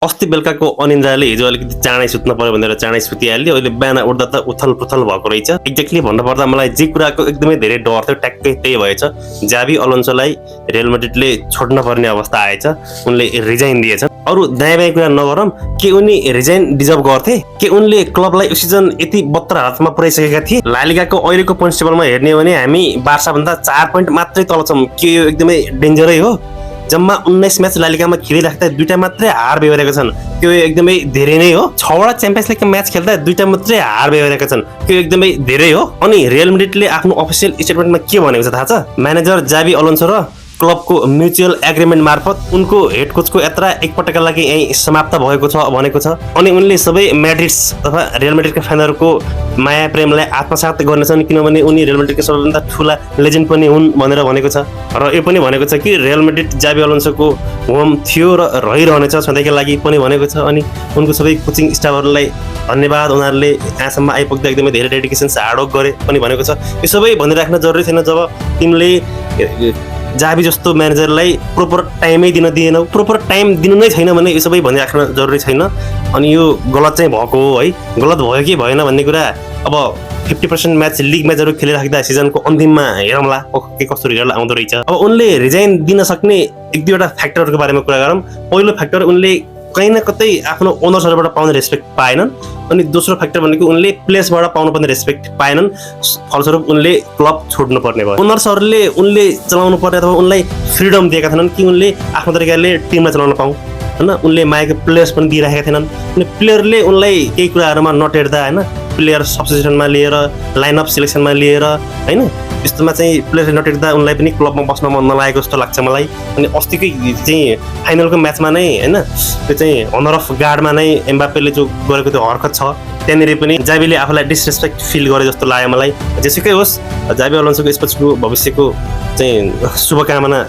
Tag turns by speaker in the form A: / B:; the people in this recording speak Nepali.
A: अस्ति बेलुकाको अनिन्द्राले हिजो अलिकति चाँडै सुत्न पर्यो भनेर चाँडै सुतिहाल्यो। अहिले बिहान उठ्दा त उथल पुथल भएको रहेछ। एक्ज्याक्टली भन्नुपर्दा मलाई जे कुराको एकदमै धेरै डर थियो ट्याक्कै त्यही भएछ। जावी अलोन्सोलाई रियल मैड्रिडले छोड्न पर्ने अवस्था आएछ। उनले रिजाइन दिएछ। अरु दायाँ बायाँ कुरा नगरौँ, के उनी रिजाइन डिजर्भ गर्थे? के उनले क्लबलाई यो सिजन यति बत्तर हातमा पुर्याइसकेका थिए? ला लिगाको अहिलेको पोइन्ट टेबलमा हेर्ने हो भने हामी बार्सा भन्दा 4 पोइन्ट मात्रै तल छौँ। के यो एकदमै डेन्जरै हो? जम्मा 19 म्याच ला लिगामा खेलिराख्दा 2टा मात्रै हार बेहोरेका छन्। त्यो एकदमै धेरै नै हो। 6वटा च्याम्पियन्स लिगको म्याच खेल्दा 2टा मात्रै हार बेहोरेका छन्। त्यो एकदमै धेरै हो। अनि रियल मैड्रिडले आफ्नो अफिसियल स्टेटमेन्टमा के भनेको छ थाहा छ? म्यानेजर जावी अलोन्सो र क्लबको म्युचुअल एग्रिमेन्ट मार्फत उनको हेड कोचको यात्रा एकपटकका लागि यही समाप्त भएको छ भनेको छ। अनि उनले सबै म्याड्रिड्स तथा रियल मैड्रिडका फ्यानहरूको माया प्रेमलाई आत्मसात गर्नेछन्, किनभने उनी रियल मैड्रिडका सबैभन्दा ठुला लेजेन्ड पनि हुन् भनेर भनेको छ। र यो पनि भनेको छ कि रियल मैड्रिड जावी अलोन्सोको होम थियो र रहिरहनेछ सधैँका लागि पनि भनेको छ। अनि उनको सबै कोचिङ स्टाफहरूलाई धन्यवाद, उनीहरूले यहाँसम्म आइपुग्दा एकदमै धेरै डेडिकेसन हार्डवर्क गरे पनि भनेको छ। यो सबै भनिराख्न जरुरी छैन जब तिमीले जावी जस्तो म्यानेजरलाई प्रोपर टाइमै दिन दिएनौ। प्रोपर टाइम दिनु नै छैन भने यो सबै भनिराख्न जरुरी छैन। अनि यो गलत चाहिँ भएको हो है। गलत भयो कि भएन भन्ने कुरा अब 50% म्याच लिग म्याचहरू खेलिराख्दा सिजनको अन्तिममा हेरौँला के कस्तो रिजल्ट आउँदो रहेछ। अब उनले रिजाइन दिन सक्ने एक दुईवटा फ्याक्टरहरूको बारेमा कुरा गरौँ। पहिलो फ्याक्टर, उनले कहीँ न कतै आफ्नो ओनर्सहरूबाट पाउने रेस्पेक्ट पाएनन्। अनि दोस्रो फ्याक्टर भनेको उनले प्लेयर्सबाट पाउनुपर्ने रेस्पेक्ट पाएनन्। फलस्वरूप उनले क्लब छोड्नु पर्ने भयो। ओनर्सहरूले उनले चलाउनु पर्ने अथवा उनलाई फ्रिडम दिएका थिएनन् कि उनले आफ्नो तरिकाले टिमलाई चलाउन पाऊँ होइन। उनले मागेको प्लेयर्स पनि दिइराखेका थिएनन्। अनि प्लेयरले उनलाई केही कुराहरूमा नटेर्दा होइन, प्लेयर सब्स्टिट्युसनमा लिएर लाइनअप सिलेक्सनमा लिएर होइन, यस्तोमा चाहिँ प्लेयरले नटेर्दा उनलाई पनि क्लबमा बस्न मन नलागेको जस्तो लाग्छ मलाई। अनि अस्तिकै चाहिँ फाइनलको म्याचमा नै होइन, त्यो चाहिँ अनर अफ गार्डमा नै एम्बाप्पेले जो गरेको त्यो हरकत छ त्यहाँनिर पनि जावीले आफूलाई डिसरेस्पेक्ट फिल गरे जस्तो लाग्यो मलाई। जेसुकै होस्, जावी अलोन्सोको यसपछिको भविष्यको चाहिँ शुभकामना